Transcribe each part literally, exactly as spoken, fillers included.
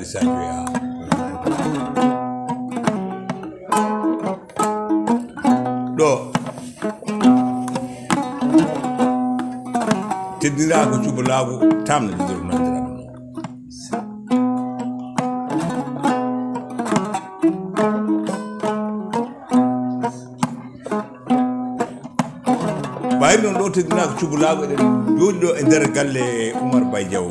Sadio Yaya. Ɗo teddiniraago cubalaagu tamna ɗiɗo nandiraaɗo. Ɓayri noon ɗo teddinaa ko cubalaagu, eɗen jooɗi ɗo e nder galle Oumar Baye Diaw.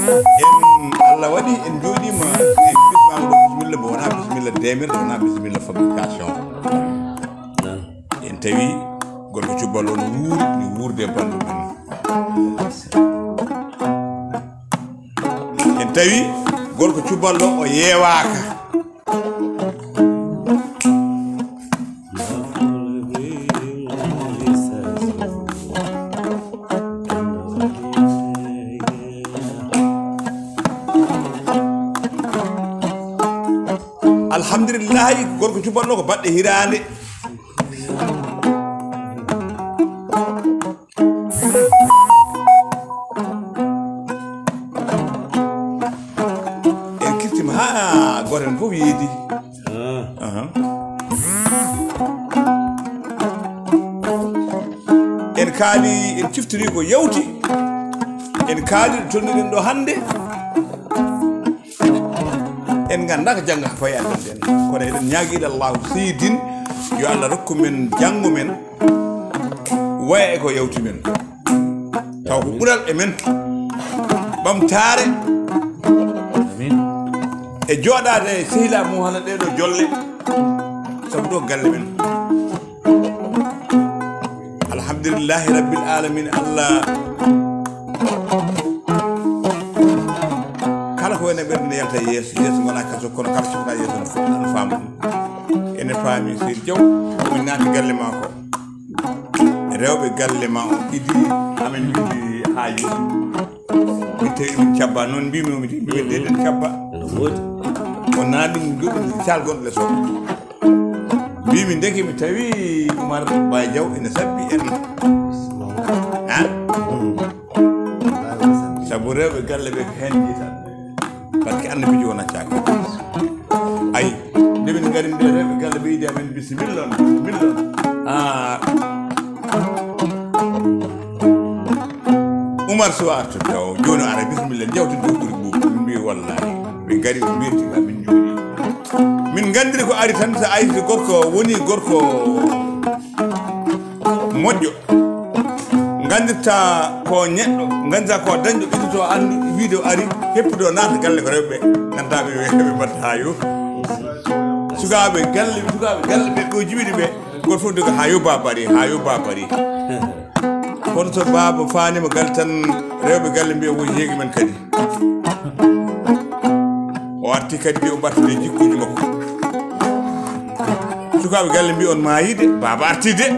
En Allah waɗi en jooɗiima e bismaama ɗo bisimilla mo wonaa bisimilla deemirɗo, wonaa bisimilla fabrication. En tawi gorko cuballo no wuuri, no wuurde e banndum en. En tawi gorko cuballo o yeewaaka. Alhamdulillahi, gorko cuballo ko baɗɗe hiraande. En kirtima haa gooto heen fof yeedi. Aha. En kaali, en ciftiri ko yawti. En kaali ɗo tolniɗen ɗo hannde. En nganndaa ko jannga fayi addanden. Kono eɗen ñaagi ila Allahu seydin, yo Allah rokku men janngo men waya e ko yawti men. Taw ko ɓural e men. Ɓamtaare. Amin. E jooɗaade e sehilaa mum hana ɗee ɗo jolle. Sabu ɗo galle men. Alhamdulillahi rabbil alamin. Allah kala ko woni e ɓernde ne yalta yeeso, yeeso wona kaso, kono kala sifna yeeso no fo-, no faamu ɗum. Ene faami Seydi Diaw, min naati galle maa ko. Rewɓe galle maa on idi, amin mbiɗi haaju. Min tawi min cabba, noon mbimi, mi mbiɗi, mbiɗen cabba. Ene woodi. O nana ɗum, ɗum cal gonɗo les o. Mbimi ndeke mi tawi Oumar Baye Diaw ene sabbi en. Ha? Sabu rewɓe galle ɓe ko heen njiyata. Parce que annabiijo wona caaka. Ayi, nde min ngari nde rewɓe galle ɓe yiide amen, bisimilla on, bisimilla on. Ah. Oumar Sow artu taw, jooni o ara, bisimilla, jawti dow ɓuri ɓuuɓu. Min mbi wallahi, ɓe ngari, ɓe mbiyeti ma min jooɗi. Min nganndiri ko ari tan, so ari so gorko woni gorko moƴƴo. Nganndirta ko neɗɗo, nganndirta ko dañɗo, ɓiɗɗo to anndu, wiide o ari, heppude o naata galle ko rewɓe, nganndaa ɓe, ɓe mbaɗta hayo. Sukaaɓe galle, sukaaɓe galle ɓe, ɗo jiɓiɗi ɓe, gooto fof doga hayo babari, hayo babari. Kono so baaba faanima galle tan, rewɓe galle mbiya woni heegi men kadi. O arti kadi de, o mbattani jikkuuji makko. Sukaaɓe galle mbi on maayi de, baaba arti de.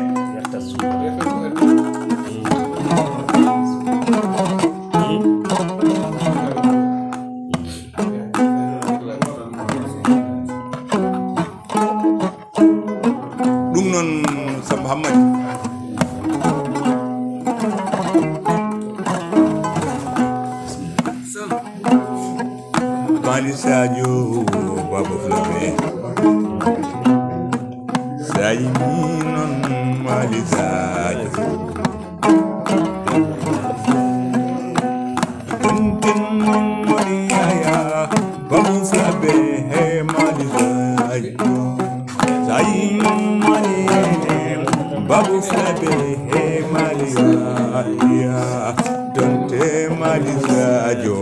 Ɗum noon Samba Hammadi. Mali Sadio, Baba Flamme. Sayi ni noon Mali Sadio. Kuntin Mali Yaya, Babu Flamme, he Mali Sadio. Sayi Mali, Babu Flamme, he Mali Yaya. Donte Mali Sadio.